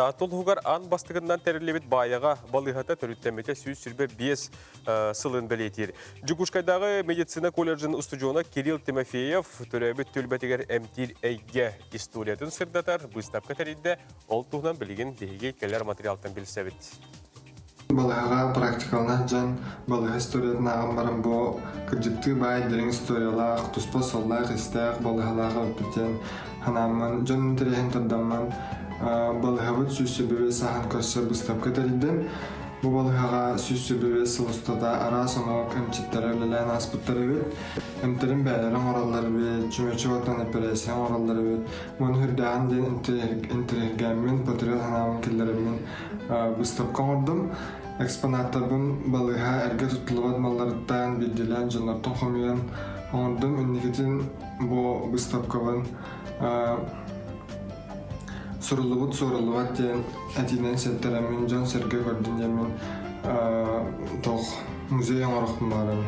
Таатта улууһугар аан бастакынан тэриллибит Баайаҕа балыыһата төрүттэммитэ 125 сылын бэлиэтиир. Дьокуускайдааҕы медицина колледжын устудьуона Кирилл Тимофеев төрөөбүт түөлбэтигэр эмтиир эйгэ историятын сырдатар быыстапка тэрийдэ. Ол туһунан билигин биһиги кэлэр материалтан билсэбит. Балыыһаҕа практикаланар дьон балыыһа историятын ааҕан баран бу кырдьыктыы баай дириҥ историялаах, туспа суоллаах-иистээх балыыһалаах эбиппит диэн санааммын, дьон интэриэһин тардаммын балыыһабыт 125 сааһын көрсө быыстапка тэрийдим. Бу балыыһаҕа 125 сыл устата араас омук эмчиттэрэ үлэлээн ааспыттар эбит. Эмтэрин бэйэлэрэ оҥороллор эбит, чүмэчи уотунан эпэрээссийэ оҥороллор эбит. Муну үрдээҕин диэн интэриэһиргээммин, патриот санаабын киллэрэммин быыстапка оҥордум. Экспонаттарбын балыыһа эргэ туттуллубат малларыттан биирдиилээн дьоннортон хомуйан оҥордум. Инникитин бу быыстапкабын суруллубут суоруллубат диэн этиинэн сиэттэрэммин дьон-сэргэ көрдүн диэммин туох музей оҥоруохпун баҕарабын.